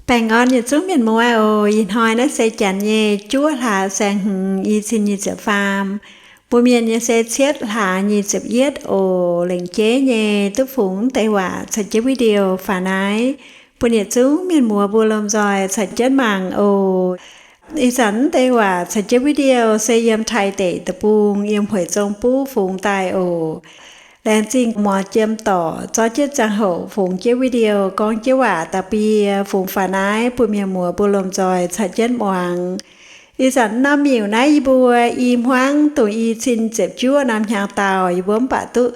Baengh orn yietc zungv mienh muoz oc. Ih hnoi naaiv se janx nyei juov hlaax saeng-hmz i cin nyic ziepc faam, mbuo mienh nyei se cietv hlaax nyic ziepc yietv oc. Lengc jeiv nyei duqv fungx deix waac caux jienv video faaux naaiv bun yietc zungv mienh muoz mbuo lomh nzoih caux jienv mangc oc. Ih zanc deix waac caux jienv video se yiem Taiv deic-bung yiem Hueic Zong Buv fungx daaih oc. Laengz zingh muoz jiem dorc zorqv jienv ziangh hoc fungx jienv video gorngv jienv waac da'bie fungx faaux naaiv bun mienh muoz mbuo lomh nzoih caux jienv muangx. Ih zanc norm miuc naaiv yie mbuo i hmuangv dongh i cin ziepc juov norm hnyangx-daauh yie mbuo mv baac duqv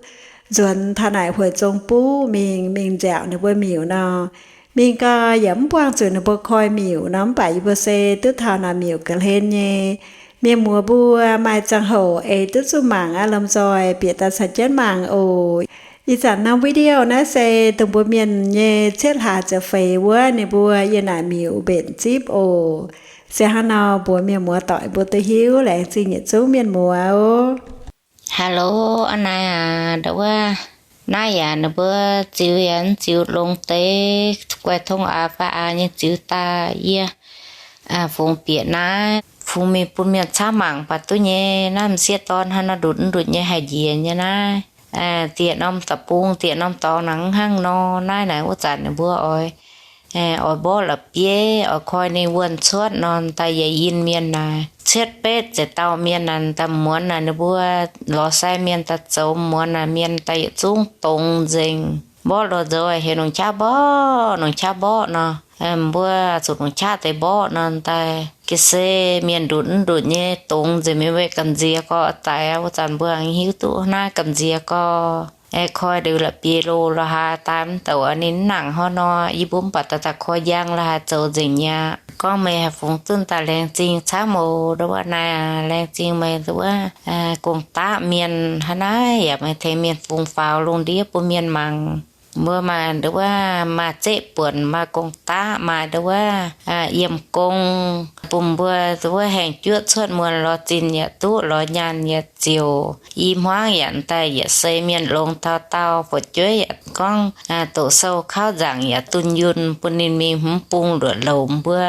nzuonx taux naaic Hueic Zong Buv mingh, mingh nziaauc ninh mbuo miuc nor. Mingh gau yaac mv buangh zuqc ninh mbuo koi miuc nor, mv baac yie mbuo se duqv taux naaic miuc ga'hlen nyei. Mienh muoz mbuo maaih ziangh hoc eix duqv zuqc mangc aqv, lomh nzoih bieqc daaih caux jienv mangc oc. Ih zanc norm video naaiv se dongh mbuo mienh nyei cietv hlaax ziepc feix wuov ninh mbuo yiem naaic miuc mbenc zipv oc. Se hnangv nor mbuox mienh muoz doic mbuo duqv hiuv. Laengz zingh yietc zungv mienh muoz oc. Hello, aa naaiv aac, ndau wuov, naaiv yaac ninh mbuo ziux yaac ziux longx deix, guaih tong aax fai aax nyei ziux daaih yie fungx bieqc naaiv, fungx mingh bun mienh camv mangc baac duqv nyei. Naaiv m'sieqv dorn hnangv nor ndutc ndutc nyei haih njiec nyei naaiv. Diex norm deic-bung, diex norm dorngx naaic hnangv nor, naaiv naaic wuov zanc ninh mbuo oix, oix mborqv la'bieiv, oix koi ninh wuonh cuotv nor, daaih yietc yinh mienh naaic cietv betv ziepc dauh mienh naaic, daaih muonz naaic ninh mbuo lorz sai mienh daaih zoux, muonz naaic mienh daaih yietc zungv dongz nzengc. Mborqv lorz nzoux heuc nongc qaqv mborqv, nongc qaqv mborqv nor, mbuo zuqc nongc qaqv deix mborqv nor, daaih ga'sie mienh ndutc ndutc nyei dongz nzengc, mingh weih gamh nziex gorx daic. Wuov zanc mbuo hiuv duqv naaiv gamh nziex gorx, koi liuz la'bieiv loz lorz haaix daaih mv douc ninh mv nangc hnangv nor, yie mbuo mv baac daaih daaih koi njang lorz haaix zoux nzengc mi'aqv. Gorngv meih haih fungx duqv daaih laengz zingh camv oc. Ndau wuov naaiv laengz zingh meih ndau wuov gong-daqv mienh hnangv naaiv yaac meih tengx mienh fungx faaux lungh ndiev bun mienh mangc. Mbuo maaih ndau wuov maaih zeqv buonc, maaih gong-daqv, maaih ndau wuov yiem gong, bun mbuo ndau wuov haengh juoqv cuotv muonz lorz zinh yaac duqv, lorz nyaanh yaac ziouc. I hmuangv yaac daaih yietc sei mienh longx taux dauh, fu'jueiv yaac gorngv doqc sou kauv nzaangc yaac dunh yunh bun ninh mingh hmz bung luoqc louc. Mbuo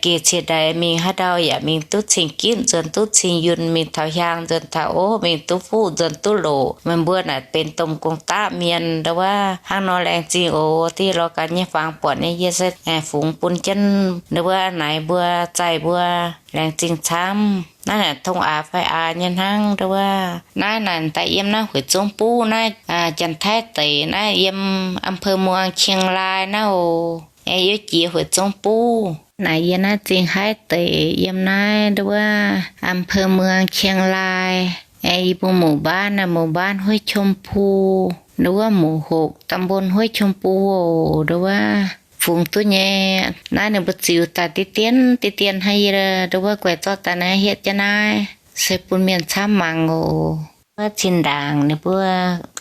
geh cie ndaix mingh haaix ndau yaac mingh duqv cing-gitv, nzuonx duqv cing-yunh, mingh taux hiaang nzuonx taux ov, mingh duqv fuqv nzuonx duqv loc. Meih mbuo naaic benx domh gong-daqv mienh ndau wuov hnangv nor. Laengz zingh oc. Dieh lorz gaax nyei fangx buatc nyei yie se fungx bun jienv ndau wuov naaic mbuo zaih mbuo. Laengz zingh camv. Naaiv naaic tong aax fai aax nyei hnangv ndau wuov. Naaiv naaic daaih yiem naaiv Hueic Zong Buv naaiv, Janx-Taiv deic naaiv, yiem อำเภอเมืองเชียงราย naaiv oc. Aengx yiem jiex Hueic Zong Buv. Naaic yiem naaiv Zingh Haiv deic, yiem naaiv ndau wuov อำเภอเมืองเชียงราย. Aengx yie mbuo หมู่บ้าน naaiv หมู่บ้านห้วยชมพู ndau wuov หมู่หก ตำบลห้วยชมพู oc. Ndau wuov fungx duqv nyei. Naaiv ninh mbuo ziux daaih diqv dien diqv dien hnangv yie ndau wuov guaix zorqv daaih naaiv hietv jienv naaiv se bun mienh camv mangc oc. Wuov zinh ndaangc ninh mbuo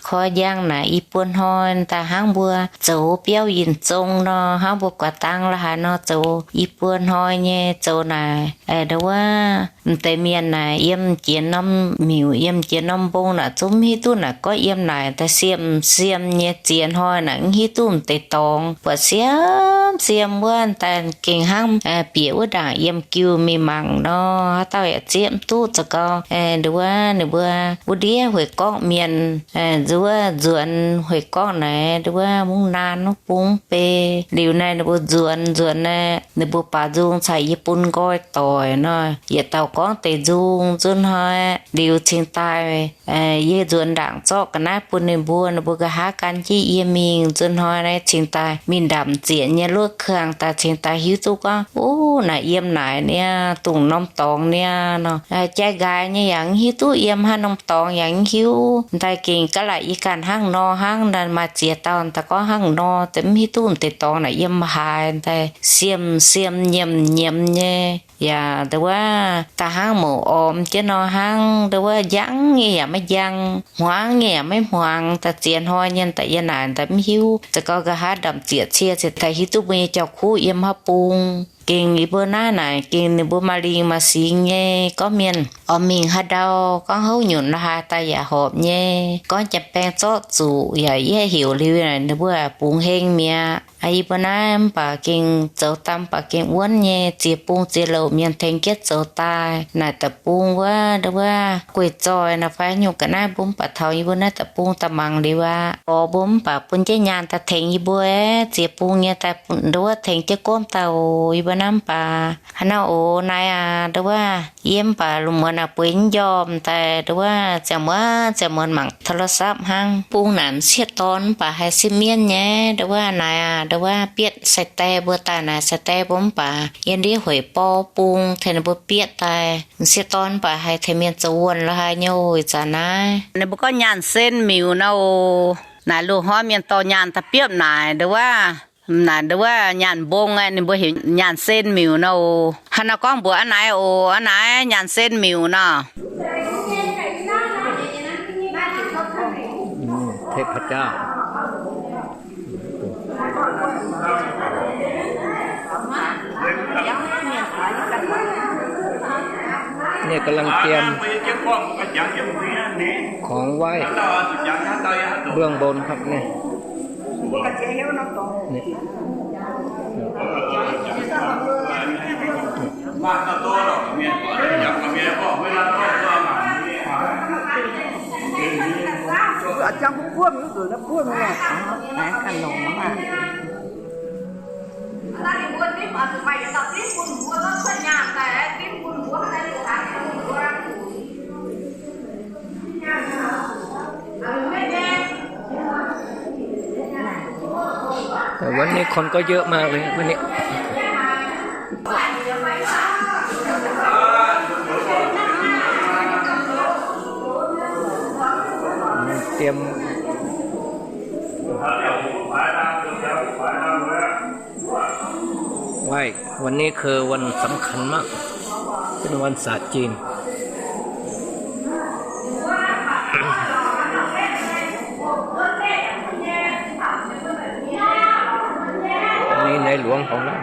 koi njang naaic i buo hnoi daaih hnangv mbuo zoux biauv yinh zong nor, hnangv mbuo guaax dang la'haaix nor zoux i buo hnoi nyei zoux naaic. Ndau wuov m'deix mienh naaic yiem jiex norm miuc, yiem jiex norm mbong naaic zungv mv hiuv duqv naaic gorngv yiem naaic daaih siem siem nyei ziex hnoi naaic mv hiuv duqv m'deix dorngx, buatc siem siem wuov daaih gengh hnangv bieqc wuov ndaangc yiem giu mingh mangc nor, haaix dauh yaac zieqv mv duqv za'gau. Ndau wuov ninh mbuo wuov ndiev hueic gorqv mienh, nzuov nzuonx hueic gorqv naaic, ndau wuov mungv naan mv bung mv bei. Liuz naaiv ninh mbuo nzuonx nzuonx naaic, ninh mbuo baaux nzung caux yie bun nqoi doic nor, yietc dauh gorngv deix nzung nzunc hnoi. Liuz cingx daaih yie nzuonx ndaangc zorqv ga'naaiv bun ninh mbuo, ninh mbuo nqa'haav gan jienv yie mingh nzunc hnoi naaiv cingx daaih mingh ndamc zieqc nyei luoqc kangx daaih cingx daaih hiuv duqv gorngv, Ov, naaic yiem naaic niaa, dongh norm dorngx niaa nor. Jai nqaaix nyei yaac mv hiuv duqv yiem hnangv, norm dorngx yaac mv hiuv. Daaih gengh ga'laic yie ganh hnangv nor hnangv, maaih ziex dauh daaih gorngv hnangv nor, deix mv hiuv duqv deix dorngx naaic yiem haaix, daaih siem siem nyiemc nyiemc nyei. Yaac ndau wuov daaih hnangv mouc ormx jienv nor hnangv, ndau wuov njang nyei yaac maiv njang, hmuangx nyei yaac maiv hmuangx, daaih ziex hnoi nyei daaih yie naaic daaih mv hiuv za'gau nqa'haav ndamc zieqc cie cingx daaih hiuv duqv mbuo nyei jauv-kuv yiem haaix bung. Gengh yie mbuo naaiv naaic gengh ninh mbuo maaih lingh maaih singx nyei. Gorngv mienh oix mingh haaix ndau, gorngv houv nyunc lorqc haaix daaih yaac horpc nyei. Gorngv janx-baeng zorqv zuqc yaac yie heuc liuz naaic ninh mbuo bungx heng mi'aqv. Yie mbuo naaiv mv baac gengh zoux daaih mv baac gengh wuonv nyei, ziex bung ziex louc mienh tengx jienv zoux daaih. Naaic deic-bung wuov, nduov, gueiv zoih naaic fai nyungc ga'naaiv mbuo mv baac taux yie mbuo naaiv deic-bung daaih mangc liuz aqv. Gorx mbuo mv baac bun jienv nyaanh daaih tengx yie mbuo, ziex bung nyei daaih nduov tengx jienv gomv daaih oc. Yie mbuo naaiv mv baac haaix nor oc naaic aac, nduov, yie mv baac lungh muonz naaic bueix njormh daaih, nduov, ziangh muonz ziangh muonz mangc โทรศัพท์ hnangv. Bung naaic m'sieqv dorn mv baac haih sipv mienv nyei, nduov, naaic aac, nduov, bietv sai-die mbuo daaih naaic, sai-die mbuo mv baac yiem ndiev hueic bor bung tengx ninh mbuo bietv daaih. M'sieqv dorn mv baac haih tengx mienh zoux wuonh lorqc haaix nyungc ih zanc naaiv. Ninh mbuo gorngv nyaanh sen miuc nor oc. Naaic loz-hnoi mienh dorh nyaanh daaih biopv naaic, nduov, naaic nduov, nyaanh mbong aeqv, ninh mbuo heuc nyaanh sen miuc nor oc. Haaix nor gorngv mbuox a'naaiv oc, a'naaiv nyaanh sen miuc nor. เทพเจ้า เนี่ยกำลังเตรียมของไหว้เบื้องบนครับเนี่ย เนี่ย แต่วันนี้คนก็เยอะมากเลยวันนี้ เตรียม ไหว้ วันนี้คือวันสำคัญมาก เป็นวันศาสตร์จีน อันนี้ในหลวงของเรา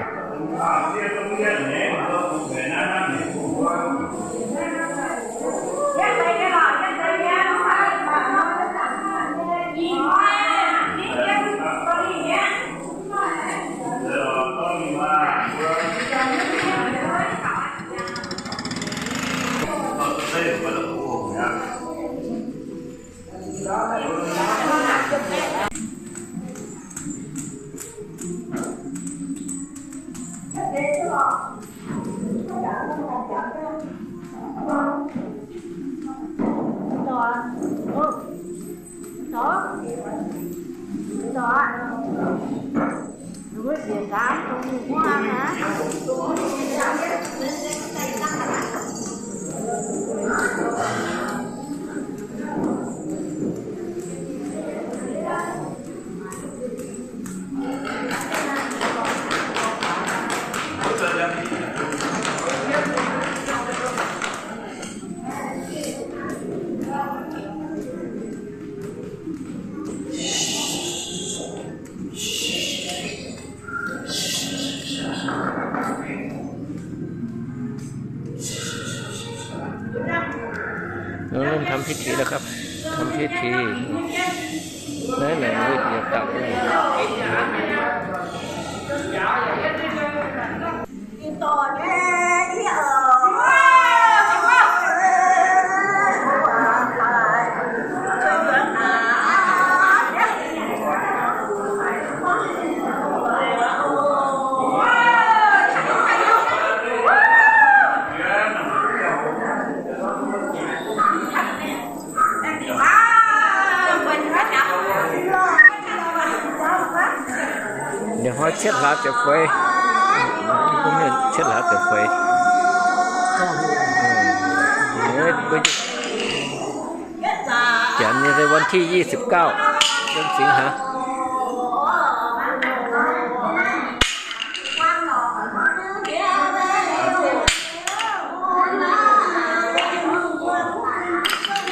เราเริ่มทำพิธีแล้วครับ ทำพิธี ไหนๆ มืดอย่าตัดเลย Ninh hnoi cietv hlaax ziepc feix. Mbuo mienh cietv hlaax ziepc feix. Janx nyei se วันที่ยี่สิบเก้า เดือนสิงหา Hãy subscribe cho kênh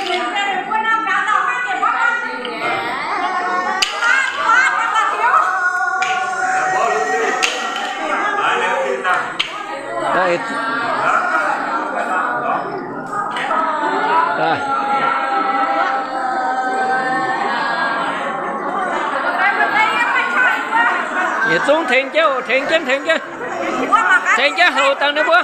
Ghiền Mì Gõ để không bỏ lỡ Yietc zungv tengx jienv, tengx jienv, tengx jienv, tengx jienv houx dangh ninh mbuo.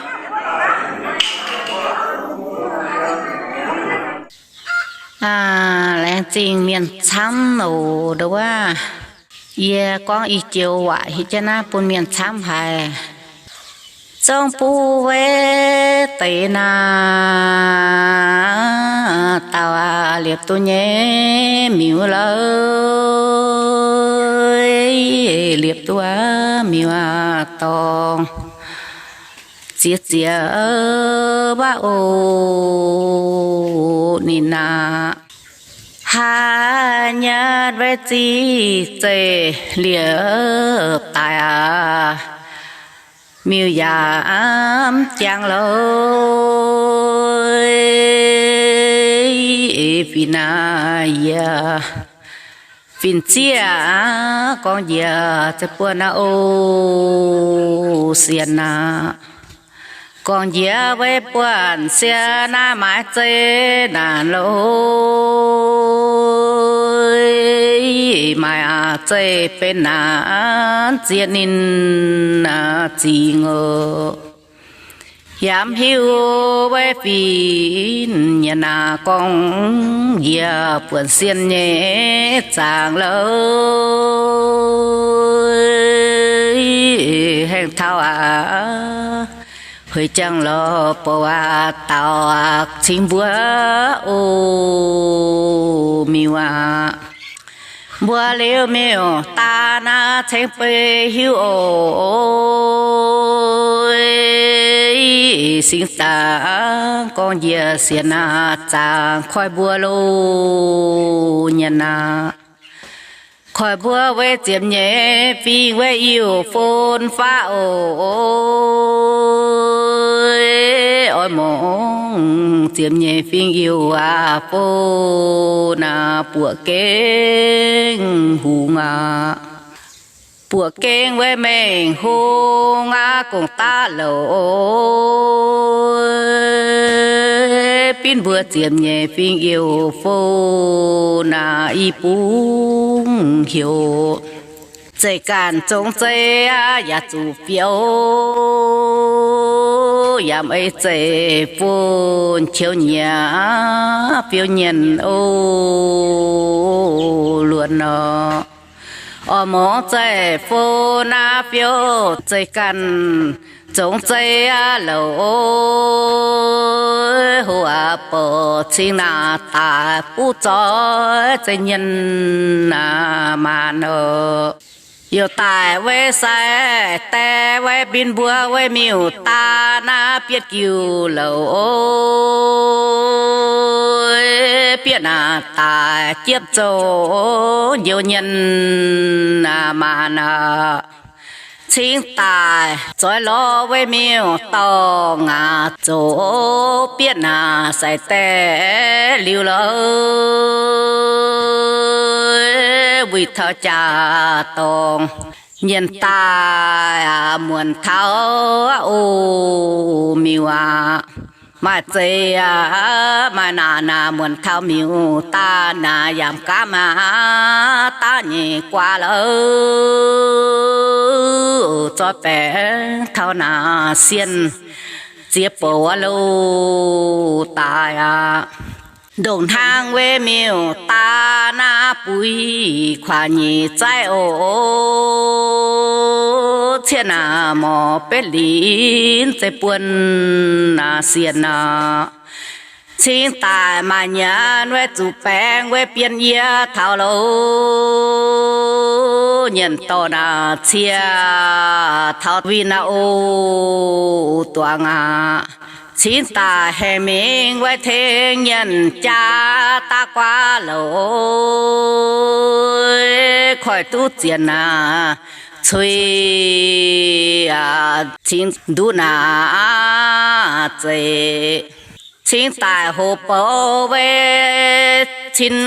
Laengz zingh mienh camv oc, nduov. Yie gorngv i joux waac hietv jienv naaiv bun mienh camv haic. Zong buv weic deix naaic, dauh aac, liepc duqv nyei miuc-lauh, liepc duqv miuc-dorngh. Ziex ziex waac oc, ninh aah, haaix nyungc weic zic zeiv liepc daaih aac, miuc yaac mv jangx loh. Fih naaic yie fin-zieqv gorngv njiec zeix buonc naaiv oc, sienx naaic. Gorngv njiec weic buonc sienx naaiv maaiz zeiv naanc loh, maaih zeiv benx naanc zieqc ninh zingx oc. Yaac mv hiuv weic fih nyienc naaic gorngv njiec buonc sienx nyei zaangc loh, haengh taux aac, hueix jangx lorh bouh aac, dauh aac, cingx mbuo oc, miuc aac. Mbuo liuz miuc daaih naaic cingx beiv hiuv oc. Singx daaih gorngv njiec sienx naaic zaangc koiv mbuo loh, nyienc naaic. Koiv mbuo weic ziepc nyeic fingx weic Iu-fon faqv oc. Oix mungc ziepc nyeic fingx Iu aac, fon naaic buoqc gengh hungh aac. Buoqc gengh weic mengh hungh aac, gong-daqv louc. Binv mbuo ziepc nyeic fingx Iu-fon naaic i bung heuc. Zeiz ganh zong zeiv aac, yaac zuqc fiou. Yaac mv ei zeiv fon qiux nyiec fiou nyienc oc, luonx nor. Oix mungc zeiv fon naaic fiou, zeiz ganh zong zeiv aac louc. Hoc aac bouc cingx naaic daaih buv zoih zeiv nyienc naaic maanc oc. Youc daaih weic sai die weic binv mbuo weic miuc daaih naaic bietv giuc louc. Bietv naaic daaih jiepv zoux njoux nyienc naaic maanc aac. Cingx daaih zoix lorz weic miuc dorngh aac, zoux bietv naaic sai die liuz loh, wuic taux jaax dorngh. Nyienc daaih aac, muonc taux aac, o miuc aac, maaih zeiz aac, maaih naanc naaic, muonc taux miuc daaih naaic, yaac mv gaamv aac, daav nyei guaax loh, zorqv baengc taux naaic sienh ziex bouc aac loh, daaih aac. Ndongc hnangv weic miuc daaih naaic, buix kuaaic nyeic zaaiv oc, cieqv naaic morc betv linz zeiv buonc naaic sienh naaic. Cingx daaih maaih nyanc weic zuqc baengc weic bienh yie taux loh, nyanc dorh naaic cieqv taux winh naaic oc, duangx aac. Cingx daaih haengh mingh weic tengx nyanc jaa daav guaax loh, koiv duqv zienc naaic cui aac, cingx nduqc naaic zeiv. Cingx daic hoc bouc weic cin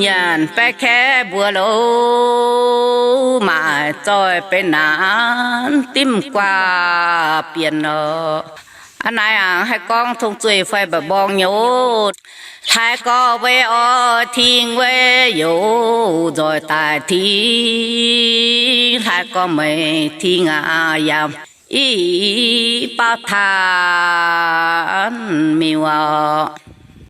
nyanc baeqv kaeqv mbuox loz, maaih zoih benx naanc dimv guaax bienh lorqc. Aa, naaiv aengx haih gorngv tong zueih fai mba'mborng nyei oc. Hlaax gorx weic oix ting weic youz nzoih daaih ting, hlaax gorx meih ting aqv yaac i baav taanx miuc oc.